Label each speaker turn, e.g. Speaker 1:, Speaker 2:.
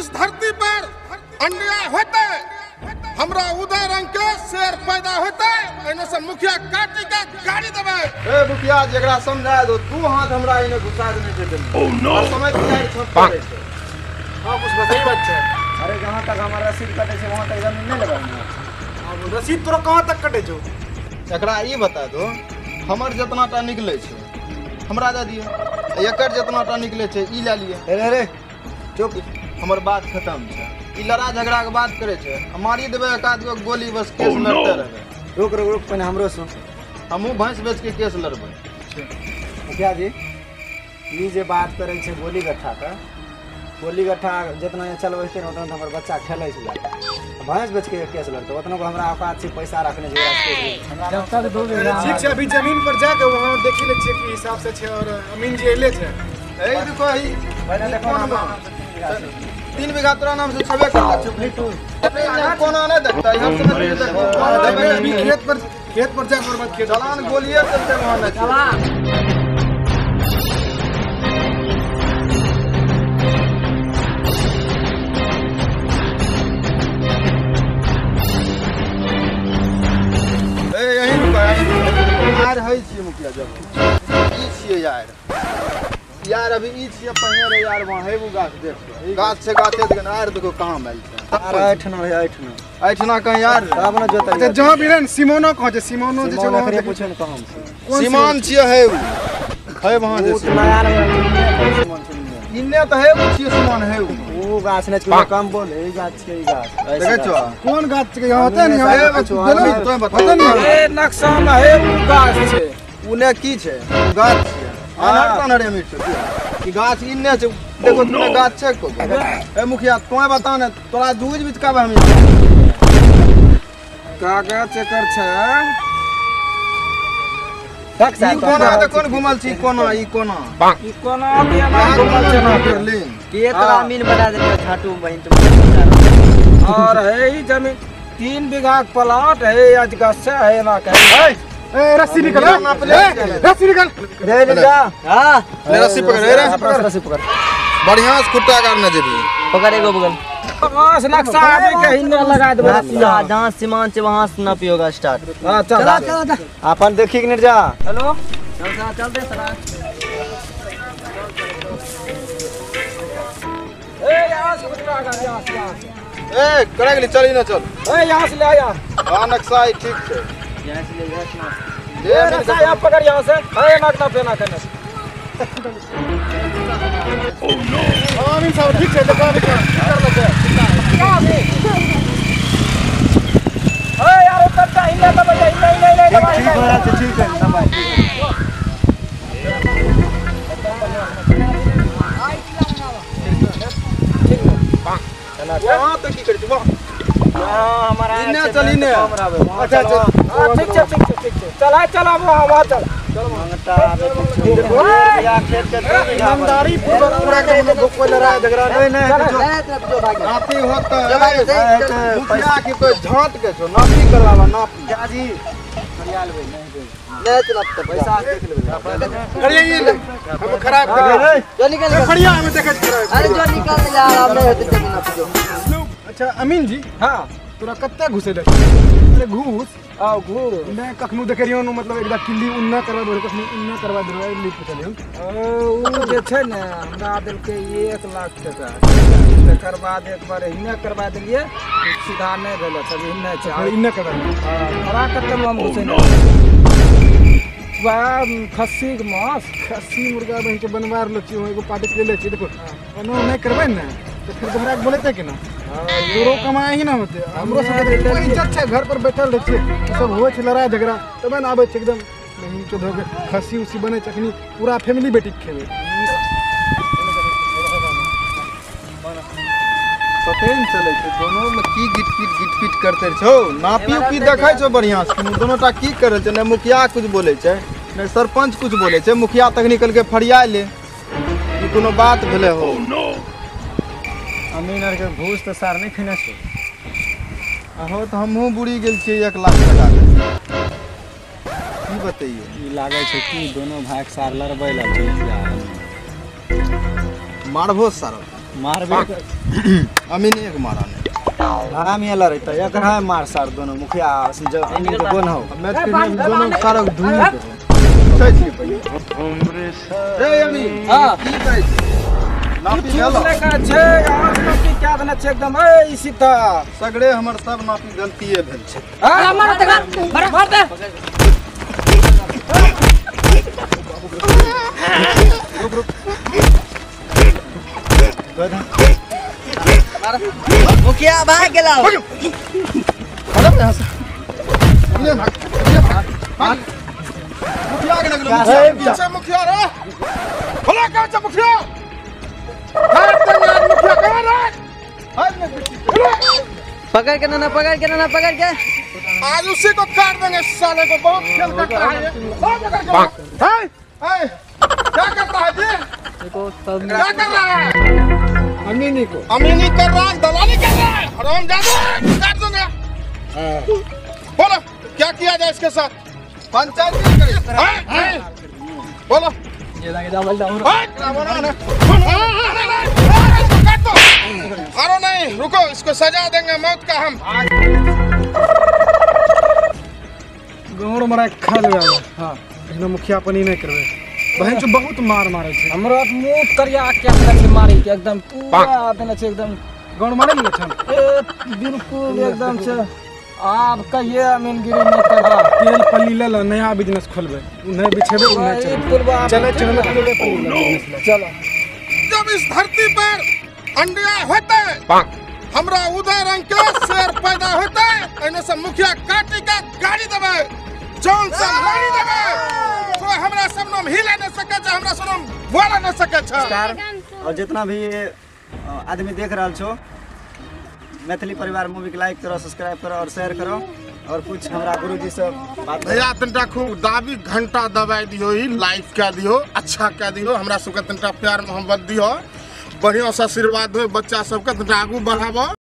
Speaker 1: इस धरती पर अन्याय होते हमरा उदय रंग के शेर पैदा होते एने से मुखिया काटी के गाड़ी देबै।
Speaker 2: ए मुखिया जेकरा समझा दो तू हाथ हमरा एने घुसा देने छै।
Speaker 3: ओह नो
Speaker 2: समय तैयारी छोड़ पड़े छै।
Speaker 4: हां कुछ सही बात छै।
Speaker 5: अरे जहां तक हमर रसीद कटे छै वहां तक जमीन नहीं लेबै।
Speaker 4: अब रसीद तोरा कहां तक कटे छौ?
Speaker 2: एकरा ई बता दो हमर जितना टा निकले छै हमरा दे दियो, एकर जितना टा निकले छै ई ले लियो। अरे अरे चुप, हमर बात खत्म छै। ई लड़ा झगड़ा के बात करे छै, मारी देबै एक आध गो गोली बस केस लड़ते रहबै।
Speaker 5: रुक रुक रुक पहिने हमरो सुन।
Speaker 2: हमहूँ भैंस बेच के केस लड़बै।
Speaker 5: मुखिया जी ई जे बात करै छै गोली गट्ठा के, गोली गट्ठा जितना चलबै छै उतना हमर बच्चा खेलै छै। भैंस बेच के केस लड़तै उतना को हमरा औकात छै पैसा रखने छै।
Speaker 4: जब तक दो ठीक छै अभी जमीन पर जाके वहां देखि ले छियै कि हिसाब से छै। और अमीन जी एले छै।
Speaker 2: ए देखो ई
Speaker 5: पहिले देखो
Speaker 2: 3 बीघा तोरा नाम से छबे करता। चुप कोना नहीं देखता हम से नहीं देखता।
Speaker 4: अभी खेत पर जाके और बात खेत
Speaker 2: चलान गोलिए चलते वहां ना
Speaker 6: चला।
Speaker 2: ए यही रुका यार है छी मुखिया जब ई छियै यार यार अभी ई छियै पहिने रे यार वहां है वो गाछ देख गाछ छै गाछे देख यार देखो कहां आयल छै।
Speaker 5: अरे ऐठना रे ऐठना
Speaker 2: ऐठना कहीं यार
Speaker 5: तब न जोतै।
Speaker 4: अच्छा जहां भी रहन सिमोनो कहां छै? सिमोनो जे छै वहां
Speaker 5: पूछे न कहां
Speaker 2: सीमान छियै है उ है वहां जे
Speaker 5: नया सिमोन छै
Speaker 2: इन्ने त है उ छियै सीमान है उ
Speaker 5: उ गाछ नै छै कम बोल ई गाछ छै ई गाछ
Speaker 2: देखै छौ
Speaker 4: कोन गाछ छै यहां होते न
Speaker 2: तो बता
Speaker 4: न
Speaker 7: ए नक्शा में है उ गाछ छै
Speaker 2: उने की छै गाछ छै अनहर तनहर एमिट छै कि गाछ इन्ने छै देखो तुने गाछ छै को। ए मुखिया तोय बता ने तोरा दूज बीच कब हम
Speaker 7: कागज एकर छै
Speaker 2: ई कोना त कोन घुमल छी कोना ई कोना
Speaker 7: ई कोना भी हमरा घुमल छै
Speaker 2: ना करली
Speaker 6: के तोरा अमीन बना देलकै झाटू बहिन तुम।
Speaker 7: और है ई जमीन 3 बीघा के प्लाट है आज गाछ से है ना कहे।
Speaker 4: ए रस्सी निकल रस्सी निकल
Speaker 5: रे ले जा।
Speaker 6: हां
Speaker 2: ले रस्सी पकड़ रे
Speaker 5: रस्सी पकड़
Speaker 2: बढ़िया से खुट्टा गाड़ने जेबी
Speaker 6: पकड़ एगो बगल
Speaker 7: बस नक्शा आबे के हिन्ने लगा देबै
Speaker 6: जहां सीमान छै वहां से नापी होगा स्टार्ट।
Speaker 7: हां चल
Speaker 6: चल
Speaker 5: अपन देखी के जा।
Speaker 6: हेलो चल चल चल दे सरा।
Speaker 7: ए यहां से खुट्टा गाड़ यहां से
Speaker 2: ए करे गेली चल ई ना चल।
Speaker 7: ए यहां से ले आ यार।
Speaker 2: हां नक्शा ई ठीक छै
Speaker 6: यहां से ले यहां से
Speaker 7: ये नक्शा यहां पकड़ यहां से ए नक्शा पेना करना।
Speaker 3: ओह नो
Speaker 4: अमीन साहब ठीक छै देखो अभी की करलो छै
Speaker 7: क्या अभी ए यार उतर जा इन्ने दबा जा इन्ने इन्ने इन्ने दबा
Speaker 5: ठीक हो रहा छै ठीक है दबा
Speaker 7: ठीक
Speaker 2: वहां तो की करै छै वहां
Speaker 7: हां हमारा
Speaker 2: इन्ने चल इन्ने।
Speaker 7: अच्छा अच्छा हां ठीक छै ठीक छै ठीक छै चल आ चल अब वहां चल
Speaker 5: चल मंगटा आबे या खेत के 2 बीघा
Speaker 4: ईमानदारी पूर्वक पूरा के हम लोग कोई लड़ाई झगड़ा
Speaker 5: नहीं नहीं
Speaker 2: नापी होत मुखिया की कोई झांट के छो नापी करवावा नापी
Speaker 5: जी फरिया लेबै नहीं देबै
Speaker 6: नहीं चलत त
Speaker 5: पैसा देख लेबै
Speaker 4: करिए ई हम खराब कर
Speaker 6: जो निकल
Speaker 4: फरिया हम देखै छी।
Speaker 6: अरे जो निकल यार अब नहीं होते जमीन नापी जो।
Speaker 4: अच्छा अमीन जी
Speaker 7: हां
Speaker 4: तोरा कत्ते घुसेले? अरे घूस
Speaker 7: आओ घूस
Speaker 4: मैं कखनो देखे रहियो नु मतलब एकदा किल्ली उन्ना करवा दो कखनो उन्ना करवा दो लिख चलियो।
Speaker 7: ओ जे छै ने हमरा देलकै 1 लाख टका तकर बाद एक बार हिने करवा देलिए सीधा नहीं भेल सब हिने छै
Speaker 4: हिने करवा
Speaker 7: तोरा कत्ते हम घुसेने वाह खस्सी के मांस
Speaker 4: खस्सी मुर्गा बहिन के बनवा रहलो छी एगो पार्टी के ले छी देखो कोनो नहीं करबै ने तो फिर दोहरा के बोलेते के ना तोरो कमाई ही ना होते हमरो सब कोई इज्जत छै घर पर बैठल रहै छियै सब होइ छै लड़ाई झगड़ा तबे ने आबै छै एकदम बहिन के धोके खस्सी उसी बनै छै अखनी पूरा फैमिली बैठी के खेबै।
Speaker 2: पते ने चलै छै दोनों में की गिट पीट करते छौ नापी उपी देखै छौ बढ़िया से दोनों टा की करै छै ने मुखिया कुछ बोलै छै ने सरपंच कुछ बोलै छै मुखिया तक निकल के फरिया ले ई कोनो बात भेलै हो।
Speaker 5: अमीन आर के घूस तऽ सार नहीं खेने छौ।
Speaker 2: अहो तऽ हमहूँ बुड़ी गेल छियै 1 लाख टका के की बतैयौ।
Speaker 5: ई लागै छै कि दोनों भाई के सार लड़बै लग छै।
Speaker 2: मारबो सार
Speaker 5: मारबे
Speaker 2: अमीने के मारा नहीं
Speaker 5: हम ये लड़े तो एक है मार सार दोनों मुखिया जब अमीन के गोन हो
Speaker 4: मैं तो दोनों सारा धुनी
Speaker 2: सही छी भैया रे अमीन
Speaker 7: हां
Speaker 2: की कहै छी नापी गेल
Speaker 7: का छै आज नापी क्या देना छै एकदम ए सीधा
Speaker 2: सगरे हमर सब नापी गलतीए भेल छै
Speaker 7: हां मार दे मार मार दे
Speaker 2: रुक रुक
Speaker 6: मुखिया भाग गेला
Speaker 2: खड़ा यहां से ये भाग भाग मुखिया के लगलो पीछे मुखिया रे भला कहां से मुखिया हाथ ते मुखिया कहां रे हाथ में
Speaker 6: पकड़ के ना पकड़ के ना पकड़ के
Speaker 1: आज उसी को काट देंगे साले को बहुत खेल करता है ये पकड़ के है ए क्या करता है जी क्या कर रहा है
Speaker 4: अमीनी को
Speaker 1: अमीनी कर रहा है दलाली कर रहा है हरामजादा काट दूंगा। बोलो क्या किया जाए इसके साथ
Speaker 2: पंचायत
Speaker 1: करिए बोलो
Speaker 6: ये लगे डबल डाउन
Speaker 1: काट दो। अरे नहीं रुको इसको सजा देंगे मौत का हम।
Speaker 4: गौर मरा खा ले। हां एहनो मुखिया पनी नहीं करबे बहन जो बहुत मार मारे छै
Speaker 7: हमरो मुंह करिया क्या देने छै मारे के एकदम पूरा देने छै एकदम
Speaker 4: गौर मारे ले छन
Speaker 7: ए बिल्कुल एकदम से आब कहिए अमीनगिरी नहीं करबा।
Speaker 4: तेल पल्ली ले ल नया बिजनेस खोलबे नहीं बिछेबे नहीं चलबे चले चले चले बिजनेस
Speaker 7: चलो।
Speaker 1: जब इस धरती पर अंडिया होते हमरा उदय रंग के शेर पैदा होते एने से मुखिया काटी के गाड़ी देबे जौन से गाड़ी देबे कोई हमरा सब नाम हिला नहीं सके छै हमरा सब नाम बोला नहीं सके छै।
Speaker 5: और जितना भी आदमी देख रहा छो मैथिली परिवार मूवी के लाइक करो सब्सक्राइब करो और शेयर करो। और कुछ हमरा गुरुजी से बात
Speaker 1: भैया तनटा खूब दाबी घंटा दबाई दियो ई लाइक कर दियो अच्छा कर दियो हमरा सबके तनटा प्यार मोहब्बत दियो बढ़िया से आशीर्वाद हो बच्चा सबके तनटा आगू बढ़ाबो।